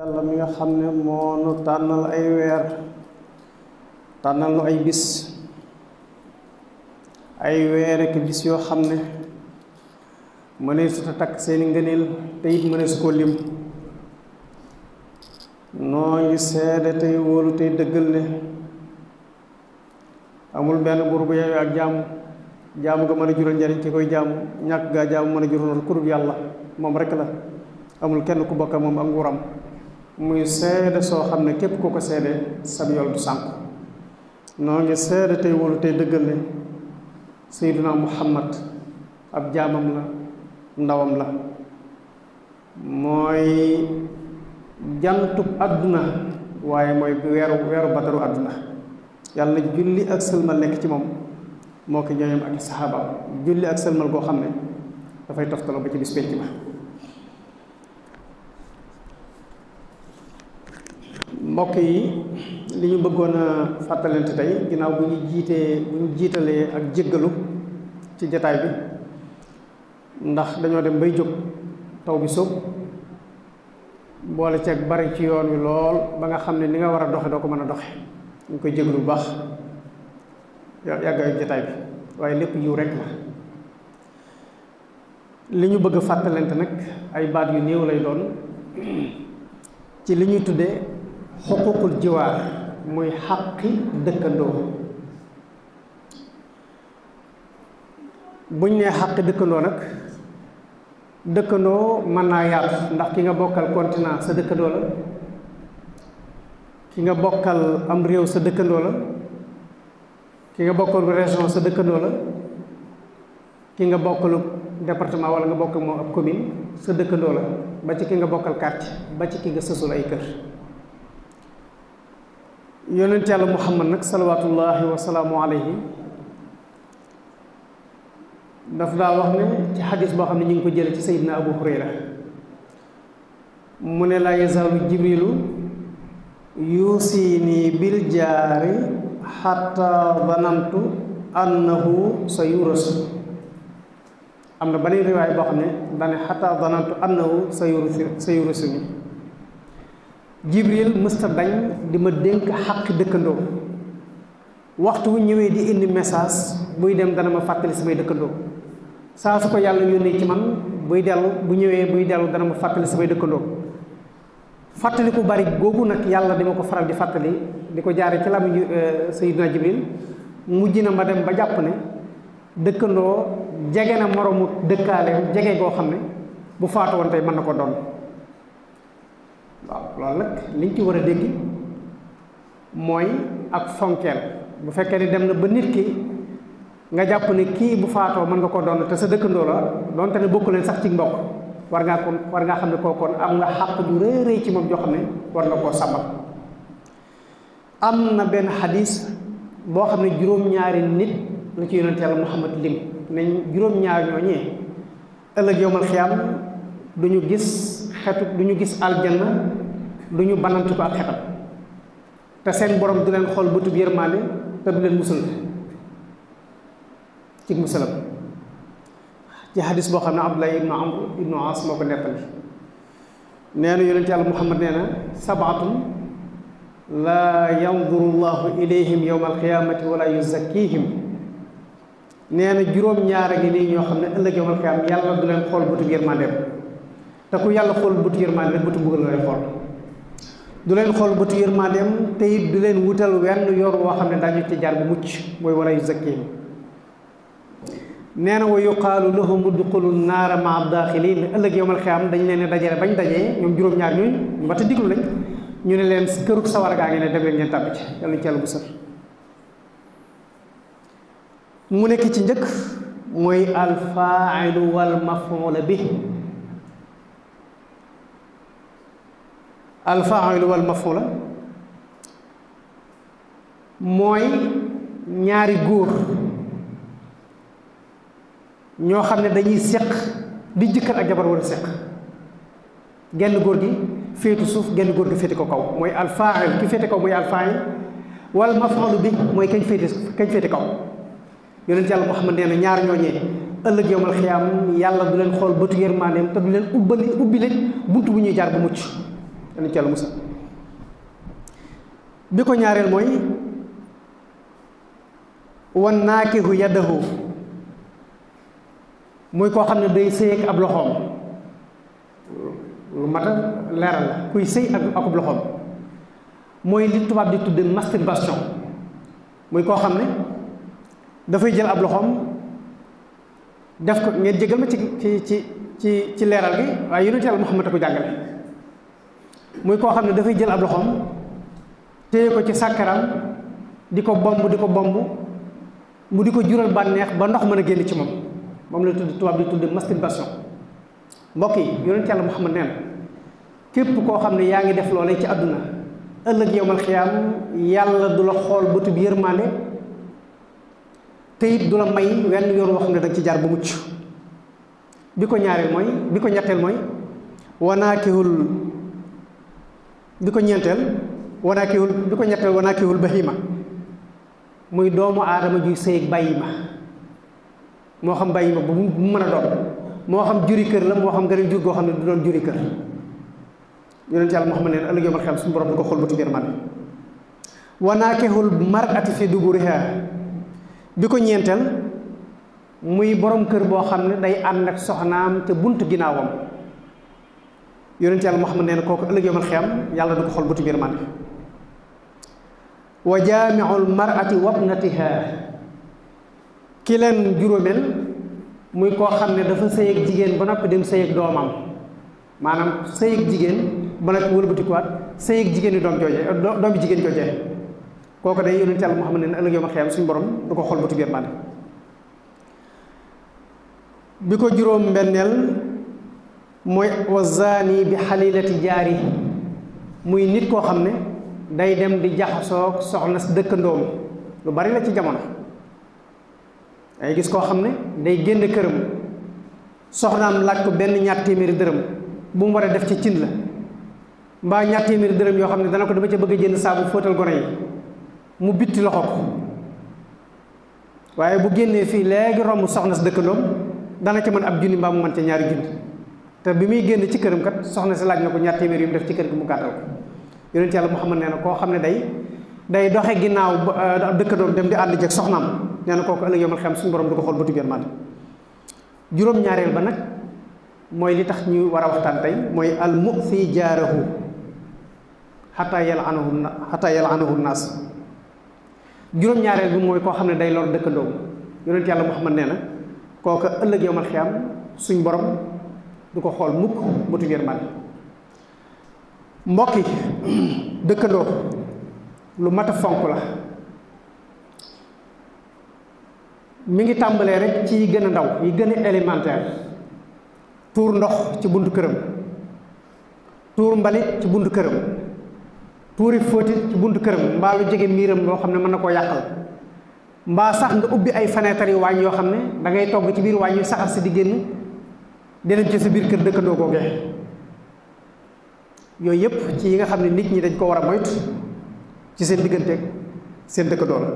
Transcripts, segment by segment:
yàlla mi nga xam ne moo nu tànnal ay weer tànnal nu ay bis ak bis yoo xam ne mënee su ta takk seeni ngëneel te it mënee su ko lim noo ngi seede tey wóolu tey dëggal ne amul benn buur bu yeyoo ak jaamu nga mën a jural njariñ ki koy jaamu ñàkk gaa jaamu mën a jural ku dul yàlla moom rek la amul kenn ku bokk moom ak nguuram muy seede soo xam ne képp ku ko seede sab yool du sànk noo ngi seede tey wóolu tey dëggal ne sayyiduna muhammad ab jaamam la ndawam la mooy jantub àdduna waaye mooy weeru badaru àdduna yàlla na julli ak sëlmal nekk ci moom moo ko ñooñam ak saxaabaam julli ak sëlmal goo xam ne dafay toftaloo ba ci bis penc ba mbokk yi li ñu bëggoon a fàttalante tey ginnaaw bu ñu jiitalee ak jéggalu ci jataay bi ndax dañoo dem bay jóg taw bi sóob boole ceeg bari ci yoon wi lool ba nga xam ne ni nga war a doxe doo ko mën a doxe ñu koy jéggalu bu baax yàggaayu jataay bi waaye lépp yiw rek la li ñu bëgg a fàttalante nag ay baat yu néew lay doon ci li ñuy tuddee xuququl jiwaar muy xaqi dëkkandoo buñ nee xaqi dëkkandoo nag dëkkandoo mën naa yaatu ndax ki nga bokkal continent sa dëkkandoo la ki nga bokkal am réew sa dëkkandoo la ki nga bokkal région sa dëkkandoo la ki nga bokkalu département wala nga bokk moom ab commune sa dëkkandoo la ba ci ki nga bokkal quartier ba ci ki nga sësul ay kër yonent yàlla muhammad nag salawaatullahi wa salaamu alayhi daf daa wax ne ci xadis boo xam ne ñu ngi ko jële ci sayidna abu hurayra mu ne laa yazaalu jibrilu yuusini bil jaari xatta danantu annahu sa yurasu am na beneen riwaay boo xam ne dane xatta danantu annahu sa yurasu ni jibril mësta dañ di ma dénk xaqi dëkkandoo waxtu wu ñëwee di indi message buy dem dana ma fàttali samay dëkkandoo saa su ko yàlla yónnee ci man buy dellu dana ma fàttali samay dëkkandoo fàttali ku bari googu nag yàlla di ma ko faral di fàttali di ko jaare ci làmmiñu sayyidina jibril mujj na ma dem ba jàpp ne dëkkandoo jege na moroomu dëkkaale jege goo xam ne bu faatu woon tey mën na ko doon waaw loolu nag liñ ci war a dégg mooy ak fonkeel bu fekkee ni dem na ba nit ki nga jàpp ne kii bu faatoo mën nga ko doon te sa dëkkandoo la doonte ne bokku leen sax ci mbokk war ngaa xam ne kookoon am nga xàq du rëy rëy ci moom joo xam ne war nga koo sàmmal am na benn xadis boo xam ne juróom-ñaari nit la ci yonent yàlla muhammad lim ne juróom-ñaar ñooñee ëllëg yowmal xiyaam duñu gis aljanna duñu banantu ko ak xetam te seen borom du leen xool bëtub yërmaande te du leen musal ci musalam ci xadis boo xam ne abdullah ibnu amr ibnu as moo ko nettali nee na yonent yàlla muhammad nee na sabaatun laa yanduru llahu ilayhim yowma alqiyamati wala yuzakkihim nee na juróom-ñaar a ngi nii ñoo xam ne ëllëg yowmal qiyaama yàlla du leen xool bëtub yërmaandeem te ku yàlla xool bëtu yërmaande rek bëtu mbugal la lay xool du leen xool bëtu yërmaandeem te it du leen wutal wenn yor woo xam ne dañu ci jaar bu mucc mooy wala yuzakkihim nee na wa yuqaalu lahum udxulu naara maa daaxiliin ëllëg yowmal qiyaama dañ leen dajale bañ dajee ñoom juróom-ñaar ñooñu ñu mat a diglu lañ ñu ne leen kërug sawara gaa ngi ne dem leen ngeen tàbbi ci yàlla ñu ci yàlla bu sër mu nekk ci njëkk mooy alfaailu wal mafuula bi alfaailu wal mafuula mooy ñaari góor ñoo xam ne dañuy seq di jëkkër ak jabar war a seq genn góor gi féetu suuf genn góor gi féete ko kaw mooy alfaail ki féete kaw mooy alfaail wal mafuulu bi mooy kañ féete kaw yonent yàlla Muhammad nee na ñaar ñooñee ëllëg yowmal xiyaam yàlla du leen xool bëtu yërmandeem te du leen ubbi leen buntu bu ñuy jaar bu mucc dañu ci Yàlla musal. bi ko ñaareel mooy wan naakihu yaddahu, muy koo xam ne day sëy ak ab loxoom. lu mat a leeral la kuy sëy ak ab loxoom mooy li tubaab di tudde masturbation, muy koo xam ne dafay jël ab loxoom def ko, ngeen jégal ma ci leeral gi, waaye yonent Yàlla Muhammad a ko jàngale. muy koo xam ne dafay jël ab loxoom téye ko ci sàkkaram di ko bomb mu di ko jural bànneex ba ndox mën a génn ci moom la tudd tubaab di tudde masturbation. mbokk yi yonent Yàlla Muhammad nee na képp koo xam ne yaa ngi def loolee ci àdduna, ëllëg yowmal xiyaam yàlla du la xool bëtub yërmande, te it du la may wenn yoon woo xam ne danga ci jaar ba mucc. bi ko ñetteel mooy wanaakihul bahima, muy doomu aadama juy sëy ak bàyyi ma, moo xam bàyyi ma bu mu mën a doon, moo xam juri kër la, moo xam nga ne jur goo xam ne du doon juri kër. yonent Yàlla Muhammad nee na ëllëg yawmal xiyaam suñu borom du ko xool ba tugeer man. wanaakihul mar'ati fi duburiha, bi ko ñeenteel muy borom kër boo xam ne day ànd ak soxnaam te buntu ginnaawam. yonent Yàlla Muhammad nee na kooku ëllëg yawmal xiyaam yàlla du ko xool ba tugeer man. wa jaami'ul mar'ati wabnatiha, ki leen juróomeel muy koo xam ne dafa sëy ak jigéen ba noppi dem sëy ak doomam, maanaam sëy ak jigéen ba noppi wëlbatikuwaat sëy ak jigéen yi doomi jigéen joojee. kooku day yonent Yàlla Muhammad ne ëllëg yawmal xiyaam suñu borom du ko xool ba tugeer mànd. bi ko juróom benneel mooy wazaani bi xalilati jaari, muy nit koo xam ne day dem di jaxasoog soxna si dëkkandoom. lu bari la ci jamono ay gis koo xam ne day génn këram, soxnaam laaj ko benn ñaar téeméeri dërëm bu mu war a def ci cin la, mbaa ñaar téeméeri dërëm yoo xam ne dana ko dama ca bëgg a jënd saabu fóotal gone yi, mu bitti loxo ko. waaye bu génnee fii léegi romb soxna si dëkkandoom dana ca mën ab junni mbaa mu mën ca ñaari junni, te bi muy génn ci këram kat soxna si laaj na ko ñaar téeméeri yu mu def ci kër gi mu gàttal ko. yonent Yàlla Muhammad nee na koo xam ne day doxe ginnaaw dëkkandoom dem di ànd jeeg soxnaam, nee na kooku ëllëg yawmal xiyaam suñu borom du ko xool ba tugeer mànd. juróom-ñaareel ba nag mooy li tax ñu war a waxtaan tey, mooy al mu'thi jaarahu xataa yal'anahu naas. juróom-ñaareel bi mooy koo xam ne day lor dëkkandoom. yonent Yàlla Muhammad nee na kooku ëllëg yawmal xiyaam suñ borom du ko xool mukk ba tugeer mànd. mbokki dëkkandoo lu mat a fonk la. mi ngi tàmbalee rek ci yi gën a ndaw, yi gën a élémentaire. tuur ndox ci buntu këram, tuur mbalit ci buntu këram, tuuri fóotit ci buntu këram, mbaa lu jege miiram loo xam ne mën na koo yàqal, mbaa sax nga ubbi ay fenêtre yu waañ yoo xam ne da ngay togg ci biir waañ yu saxar si di génn di dem ci sa biir kër dëkkandoo googee. yooyu yëpp ci yi nga xam ne nit ñi dañ ko war a moytu ci seen digganteeg seen dëkkandoo la.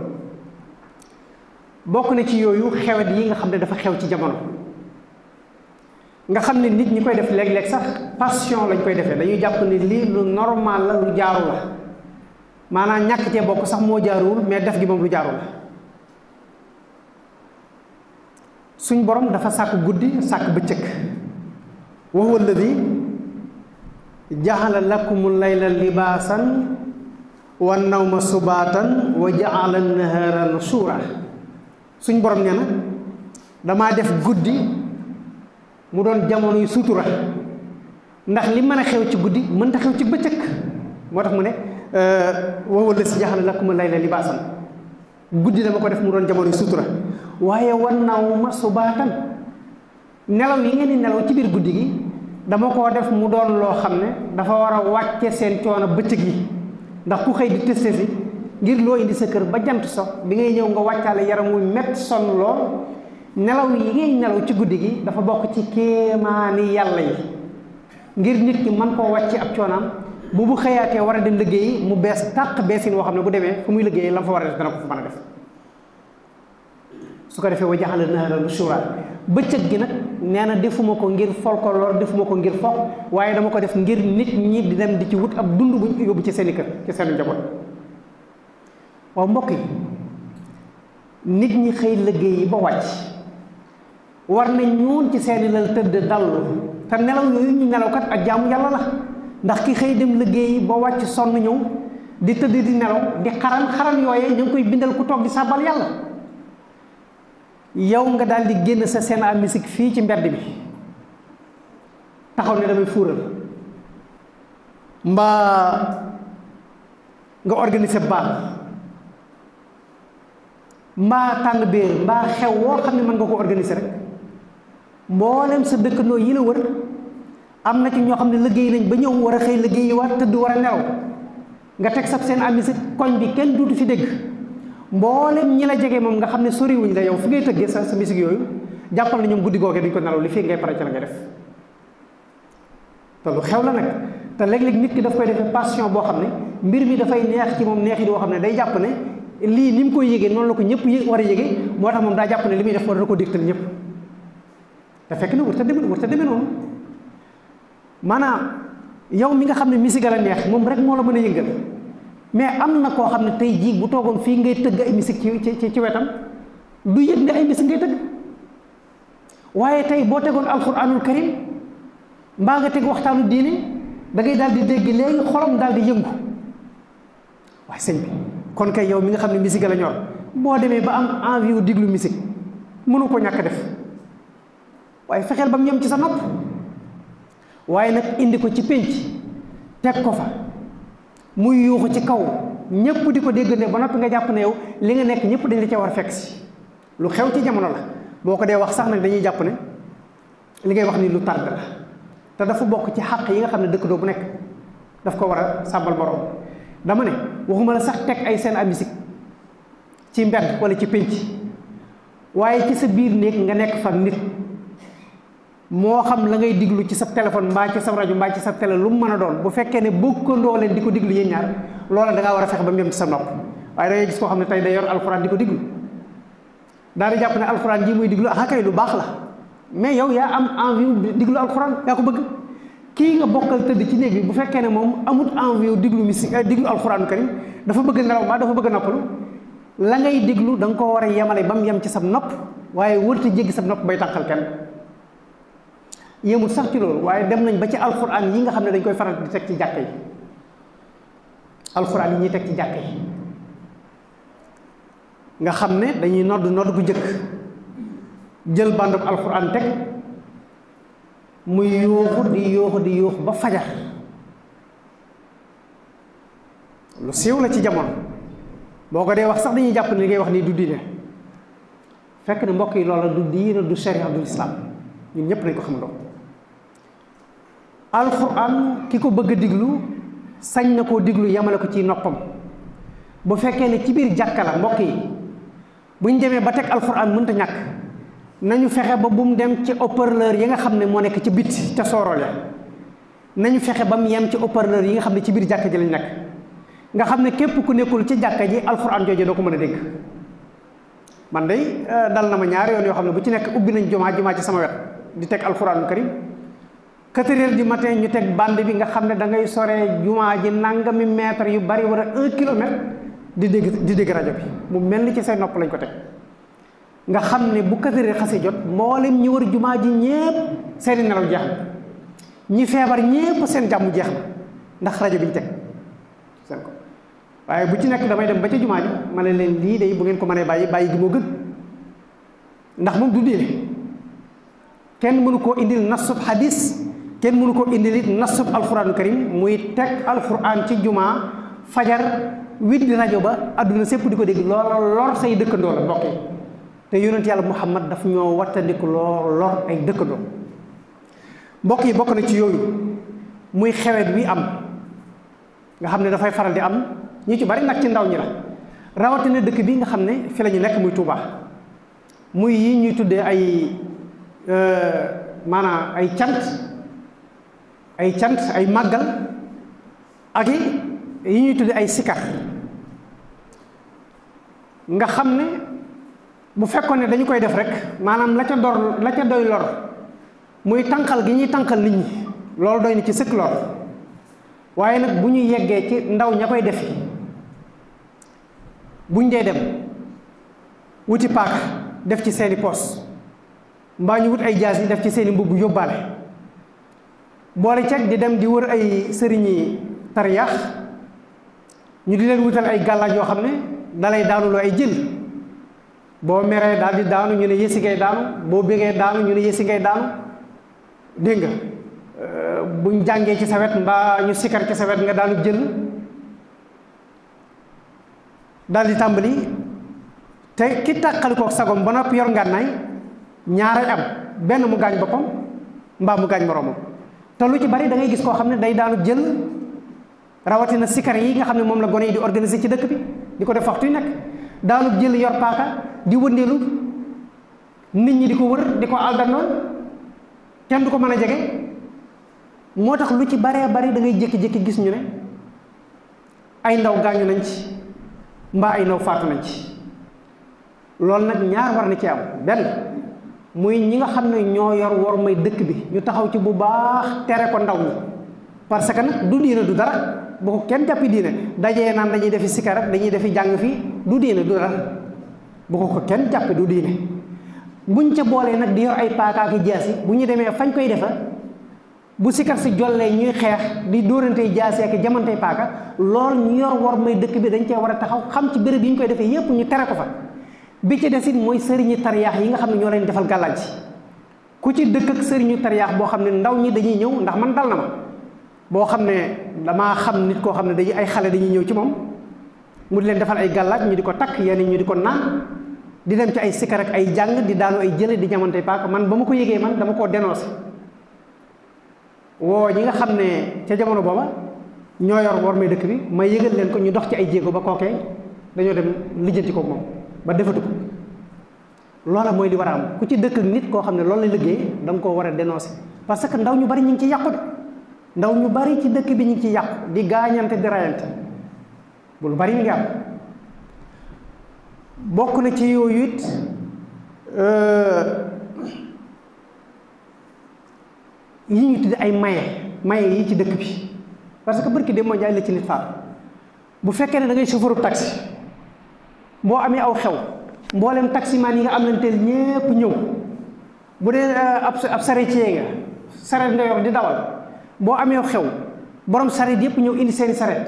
bokk na ci yooyu xewet yi nga xam ne dafa xew ci jamono, nga xam ne nit ñi koy def léeg-léeg sax passion lañ koy defee, dañuy jàpp ne lii lu normal la, lu jaaru la, maanaam ñàkk cee bokk sax moo jaaruwul, mais def gi moom lu jaaru la. suñ borom dafa sàkk guddi sàkk bëccëg. wa huwa alladi jaxala lakumul layla libaasan wa nawma subaatan wa jaala nahaara nusuura. suñ borom nee na damaa def guddi mu doon jamono yu sutura, ndax li mën a xew ci guddi mënta xew ci bëccëg. moo tax mu ne wa huwa alladi jaxala lakumul layla libaasan, guddi dama ko def mu doon jamono yu sutura. waaye wa nawma subaatan, nelaw yi ngeen di nelaw ci biir guddi gi dama koo def mu doon loo xam ne dafa war a wàcce seen coono bëccëg yi. ndax ku xëy di testé si ngir loo indi sa kër ba jant so, bi ngay ñëw nga wàccaale yaram wu mett sonn lool, nelaw yi ngay nelaw ci guddi gi dafa bokk ci kéemaani yàlla yi, ngir nit ki mën koo wàcce ab coonaam bu xëyaatee war a dem liggéeyi mu bees tàq beesin woo xam ne bu demee fu muy liggéeyee la fa war a def dana ko fa mën a def. su ko defee wa jaxala nahaara nushura, bëccëg gi nag nee na defuma ko ngir folklore defuma ko ngir foog waaye dama ko def ngir nit ñi di dem di ci wut ab dund bu yóbbu ci seeni kër ci seen njaboot. waaw mbokk yi nit ñi xëy liggéey yi ba wàcc war na ñoon ci seeni lal tëdd dallu te nelaw yooyu ñu nelaw kat ak jaamu yàlla la ndax ki xëy dem liggéey ba wàcc sonn ñëw di tëdd di nelaw di xaran yooyee ñu ngi koy bindal ku toog di sàbbal yàlla. yow nga daal di génn sa scène à musique fii ci mbedd bi taxaw ne damay fuural mbaa nga organiser baal mbaa tànn béer mbaa xew woo xam ne mën nga ko organiser rek mboolem sa dëkkandoo yi la wër am na ci ñoo xam ne liggéey nañ ba ñëw war a xëy liggéey yi war tëdd war a nelaw nga teg sab scène à musique koñ bi kenn duutu fi dégg mboolem ñi la jege moom nga xam ne soriwuñ la yow fi ngay tëggee sa musique yooyu jàppal na ñoom guddi googee duñ ko nelaw li fii ngay pare ci la ngay def te lu xew la nag te léeg-léeg nit ki daf koy defee passion boo xam ne mbir mi dafay neex ci moom neexit boo xam ne day jàpp ne lii ni mu koy yégee noonu la ko ñëpp war a yégee moo tax moom daa jàpp ne li muy def war na ko dégtal ñëpp te fekk na wër ta demee noonu maanaam yow mi nga xam ne musique la neex moom rek moo la mën a yëngal mais am na koo xam ne tey jii bu toogoon fii ngay tëgg ay musique ci wetam du yëg ne ay musique ngay tëgg waaye tey boo tegoon alquranul karim mbaa nga teg waxtaanu diine da ngay daal di dégg léegi xolam daal di yëngu waaye sëñ bi kon kay yow mi nga xam ne musique la ñor boo demee ba am envie wu diglu musique mënu ko ñàkk def waaye fexeel ba mu yem ci sa nopp waaye nag indi ko ci pénc teg ko fa muy yuuxu ci kaw ñëpp di ko déggante ba noppi nga jàpp ne yow li nga nekk ñëpp dañ la ca war a fekk si lu xew ci jamono la boo ko dee wax sax nag dañuy jàpp ne li ngay wax ni lu tardé la te dafa bokk ci xàq yi nga xam ne dëkkandoo bu nekk daf ko war a sàbbal borom dama ne waxuma la sax teg ay scène à musique ci mbedd wala ci pénc waaye ci sa biir néeg nga nekk fa nit moo xam la ngay diglu ci sa téléphone mbaa ci sa rajo mbaa ci sa télé lu mu mën a doon bu fekkee ne bokkandoo leen di ko diglu yéen ñaar loola da ngaa war a fexe ba mu yem ci sa nopp waaye da ngay gis koo xam ne tey day yor alxuraan di ko diglu daal di jàpp ne alxuraan ji muy diglu ah kay lu baax la mais yow yaa am envie diglu alxuraan yaa ko bëgg kii nga bokkal tëdd ci néeg bi bu fekkee ne moom amut envie diglu musique diglu alxuraanu karim dafa bëgg nelaw mbaa dafa bëgg noppalu la ngay diglu da nga koo war a yemale ba mu yem ci sa nopp waaye wërta jéggi sa nopp bay tànqal kenn yéemul sax ci loolu waaye dem nañ ba ci alxuraan yi nga xam ne dañ koy faral di teg ci jàkka yi alxuraan yi ñuy teg ci jàkka yi nga xam ne dañuy nodd gu njëkk jël bandub alxuraan teg muy yuuxu di yuuxu ba fajar lu siiw la ci jamono boo ko dee wax sax dañuy jàpp ne li ngay wax nii du diine fekk ne mbokk yi loola du diine du sharia du islam ñun ñëpp nañ ko xam loolu alxuraan ki ko bëgg a diglu sañ na koo diglu yamale ko ci noppam bu fekkee ne ci biir jàkka la mbokk yi buñ demee ba teg alxuraan mënta ñàkk nañu fexe ba bu mu dem ci haut-parleur yi nga xam ne moo nekk ci biti te soorool ya nañu fexe ba mu yem ci haut-parleur yi nga xam ne ci biir jàkka ji lañ nekk nga xam ne képp ku nekkul ci jàkka ji alxuraan jooju doo ko mën a dégg man day dal na ma ñaari yoon yoo xam ne bu ci nekk ubbi nañ jumaa ci sama wet di teg alxuraanu karim 4 heures du matin ñu teg bande bi nga xam ne da ngay sore jumaa ji nangami mètre yu bari wala 1 kilomètre di dégg rajo bi mu mel ni ci say nopp lañ ko teg nga xam ne bu 4 heures xasee jot mboolem ñi wër jumaa ji ñépp seeni nelaw jeex na ñi feebar ñépp seen jàmm jeex na ndax rajo bi ñu teg seen ko waaye bu ci nekk damay dem ba ca jumaa ji ma ne leen lii de bu ngeen ko mënee bàyyi gi moo gën ndax moom du diine kenn mënu koo indil nasub hadis kenn mënu ko indil it nasub alxuraanu karim muy teg alxuraan ci jumaa fajar widdi rajo ba àdduna sépp di ko dégg loola lor say dëkkandoo la mbokk yi te yonent yàlla muhammad daf ñoo wattandiku lor ay dëkkandoo mbokk yi bokk na ci yooyu muy xewet wi am nga xam ne dafay faral di am ñu ci bari nag ci ndaw ñi la rawatina dëkk bi nga xam ne fi la ñu nekk muy Touba muy yi ñuy tuddee ay maanaam ay cant ay màggal ak yi ñuy tuddee ay sikar nga xam ne bu fekkoon ne dañu koy def rek maanaam la ca doy lor muy tànqal gi ñuy tànqal nit ñi loolu doy na ci sëkk lool waaye nag bu ñu yeggee ci ndaw ña koy defi buñ dee dem wuti paaka def ci seeni poos mbaa ñu wut ay jaas yi def ci seeni mbubb yóbbaale boole ceg di dem di wër ay sëriñi tariyaax ñu di leen wutal ay gàllaaj yoo xam ne dalay daanuloo ay jël boo meree daal di daanu ñu ne yësi ngay daanu boo bégee daanu ñu ne yësi ngay daanu dégg nga buñ jàngee ci sa wet mbaa ñu sikkar ci sa wet nga daanu jël daal di tàmbali te ki tàqali kook sagom ba noppi yor ngànnaay ñaaray am benn mu gaañ boppam mbaa mu gaañ moroomam te lu ci bari da ngay gis koo xam ne day daanu jël rawatina sikkar yi nga xam ne moom la gone yi di organiser ci dëkk bi di ko def waxtu yu nekk daanu jël yor paaka di wëndeelu nit ñi di ko wër di ko aldanoon kenn du ko mën a jege moo tax lu ci baree bari da ngay jékki-jékki gis ñu ne ay ndaw gaañu nañ ci mbaa ay ndaw faatu nañ ci loolu nag ñaar war na ci am benn muy ñi nga xam ne ñoo yor war may dëkk bi ñu taxaw ci bu baax tere ko ndaw ñi parce que nag du diine du dara bu ko kenn jàppi diine dajee naan dañuy defi sikar ak dañuy defi jàng fii du diine du dara bu ko kenn jàppi du diine buñ ca boolee nag di yor ay paakaaki jaasi bu ñu demee fañ koy defa bu sikar si jollee ñuy xeex di dóorantey jaasi ak jamantey paaka lool ñu yor war may dëkk bi dañ cee war a taxaw xam ci béréb yi ñu koy defee yépp ñu tere ko fa bi ci desit mooy sëriñi tariyaax yi nga xam ne ñoo leen defal gàllaaj ku ci dëkk ak sëriñu tariyaax boo xam ne ndaw ñi dañuy ñëw ndax man dal na ma boo xam ne damaa xam nit koo xam ne dañuy ay xale dañuy ñëw ci moom mu di leen defal ay gàllaaj ñu di ko takk yenn ñu di ko naan di dem ci ay sikar ak ay jàng di daanu ay jële di jamante paaka man ba ma ko yëgee man dama koo dénoncé woo ñi nga xam ne ca jamono booba ñoo yor war may dëkk bi ma yëgal leen ko ñu dox ci ay jéego ba kookee dañoo dem lijjanti ko moom ba defatu ko loola mooy li war a am ku ci dëkk nit koo xam ne loolu la liggéey da nga koo war a dénoncé parce que ndaw ñu bari ñu ngi ci yàqu de ndaw ñu bari ci dëkk bi ñu ngi ci yàqu di gaañante di rayante bu lu bari mi ngi am bokk na ci yooyu it yi ñu tudde ay maye yi ci dëkk bi parce que barki de moo jaay la ci nit faatu bu fekkee ne da ngay chauffeur taxi boo amee aw xew mboolem taximaan yi nga am lanteel ñépp ñëw bu dee ab charretier nga saret nga yor di dawal boo amee xew borom saret yépp ñëw indi seeni saret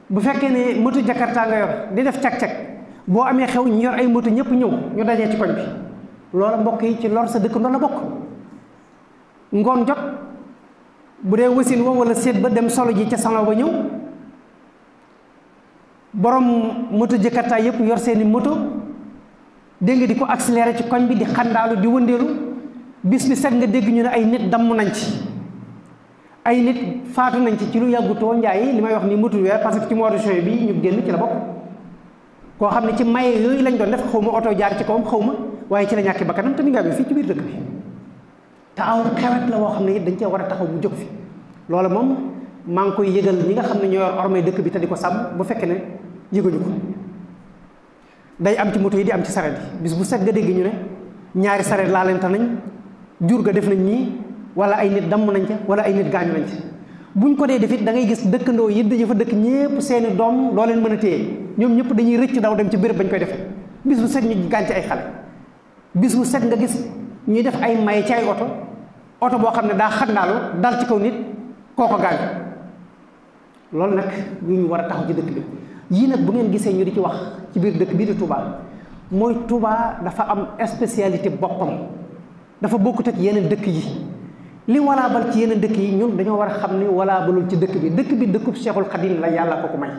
bu fekkee ne moto jakarta nga yor di def cag-cag boo amee xew ñu yor ay moto ñëpp ñëw ñu dajee ci koñ bi loola mbokk yi ci lor sa dëkk ndox la bokk ngoon jot bu dee wasin wa wala seet ba dem solo ji ca salon ba ñëw borom moto jakarta yëpp yor seeni moto dégg nga di ko accéléré ci koñ bi di xandaalu di wëndeelu bis bi set nga dégg ñu ne ay nit damm nañ ci ay nit faatu nañ ci lu yàggutoo njaay li may wax ni matul weer parce que ci mois de juin bi ñu génn ci la bokk koo xam ne ci maye yooyu lañ doon def xaw ma oto jaar ci kawam xaw ma waaye ci la ñàkki bakkanam te mi nga bi fii ci biir dëkk bi te aw xewet la woo xam ne it dañ cee war a taxaw bu jóg fi loolu moom maa ngi koy yëgal ñi nga xam ne ñoo yor ormay dëkk bi te di ko sàmm bu fekkee ne yëguñu ko day am ci moto yi di am ci saret yi bis bu set nga dégg ñu ne ñaari saret laalante nañ jur ga def nañ nii wala ay nit damm nañ ca wala ay nit gaañu nañ ca buñ ko dee defit da ngay gis dëkkandoo yi dañu fa dëkk ñépp seeni doom doo leen mën a téye ñoom ñëpp dañuy rëcc daw dem ci béréb bañ koy defee bis bu set ñu gaañ ci ay xale bis bu set nga gis ñuy def ay may ci ay oto boo xam ne daa xandaalu dal ci kaw nit kooko gaañ loolu nag ñu war a taxaw ci dëkk bi yii nag bu ngeen gisee ñu di ci wax ci biir dëkk bii di Touba mooy Touba dafa am spécialité boppam dafa bokkut ak yeneen dëkk yi li walaabal ci yeneen dëkk yi ñun dañoo war a xam ne walaabalul ci dëkk bi dëkkub Cheikhul Khadim la yàlla ko may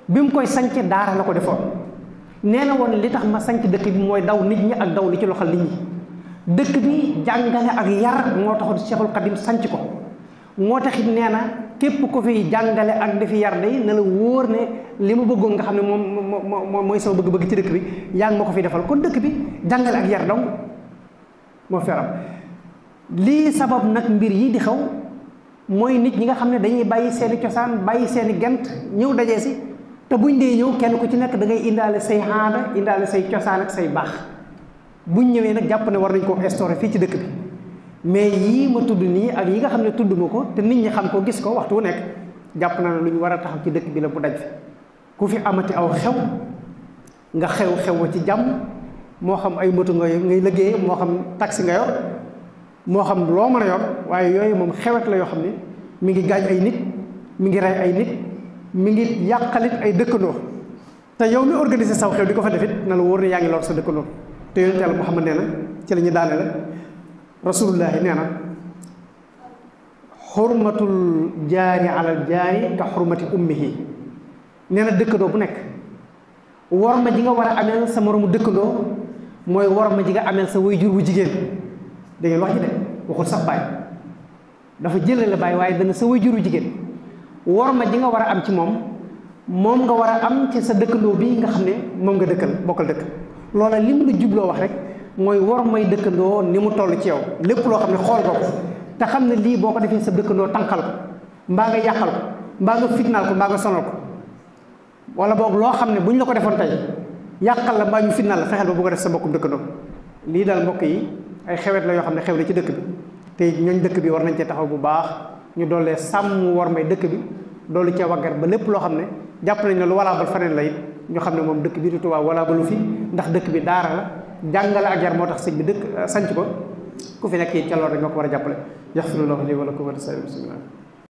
bi mu koy sanc daara la ko defoon nee na woon li tax ma sanc dëkk bi mooy daw nit ñi ak daw li ci loxal nit ñi dëkk bi jàngale ak yar moo taxoon Cheikhul Khadim sanc ko moo taxit nee na képp ko fi jàngale ak dafi yar day na la wóor ne li ma bëggoon nga xam ne moom mooy sama bëgg-bëgg ci dëkk bi yaa ngi ma ko fi defal kon dëkk bi jàngale ak yar dong moo fi am lii sabab nag mbir yi di xew mooy nit ñi nga xam ne dañuy bàyyi seeni cosaan bàyyi seeni gent ñëw dajee si te buñ dee ñëw kenn ku ci nekk da ngay indaale say aada indaale say cosaan ak say baax buñ ñëwee nag jàpp ne war nañ koo instauré fii ci dëkk bi mais yii ma tudd nii ak yi nga xam ne tudd ma ko te nit ñi xam ko gis ko waxtu wu nekk jàpp na ne lu ñu war a taxaw ci dëkk bi la bu daj fi ku fi amati aw xew nga xew ci jàmm moo xam ay moto ngay liggéey moo xam taxi nga yor moo xam loo mën a yor waaye yooyu moom xewet la yoo xam ne mi ngi gaañ ay nit mi ngi rey ay nit mi ngi yàqalit ay dëkkandoo te yow mi organiser saw xew di ko fa defit na la wóor ne yaa ngi lor sa dëkkandoo te yonent Yàlla Muhammad nee na ci la ñu daane la rasulullahi nee na xurmatul jaari alal jaari ka xurmati ummihi nee na dëkkandoo bu nekk worma ji nga war a ameel sa moromu dëkkandoo mooy worma ji nga ameel sa waajur wu jigéen da ngeen wax ji de waxul sax baay dafa jëlale baay waaye dana sa waajur wu jigéen worma ji nga war a am ci moom nga war a am ci sa dëkkandoo bi nga xam ne moom nga bokkal dëkk loola lim la jubloo wax rek mooy wormay dëkkandoo ni mu toll ci yow lépp loo xam ne xool nga ko te xam ne lii boo ko defee sa dëkkandoo tànqal ko mbaa nga yàqal ko mbaa nga fitnaal ko mbaa nga sonal ko wala boog loo xam ne bu ñu la ko defoon tey yàqal la mbaa ñu fitnaal la fexeel ba bu ko def sa mbokkum dëkkandoo lii daal mbokk yi ay xewet la yoo xam ne xew na ci dëkk bi te ñooñ dëkk bi war nañ cee taxaw bu baax ñu doolee sàmm wormay dëkk bi doolu cee waggar ba lépp loo xam ne jàpp nañ ne lu walaabal faneen la it ñu xam ne moom dëkk bi di Tuubaa walaabalu fi ndax dëkk bi daara la jàngale ak yar moo tax sëñ bi dëkk sanc ko ku fi nekk it ca loolu rek nga ko war a jàppale yaxfirullahu li wa lakum wa lisaa'iril muslimiin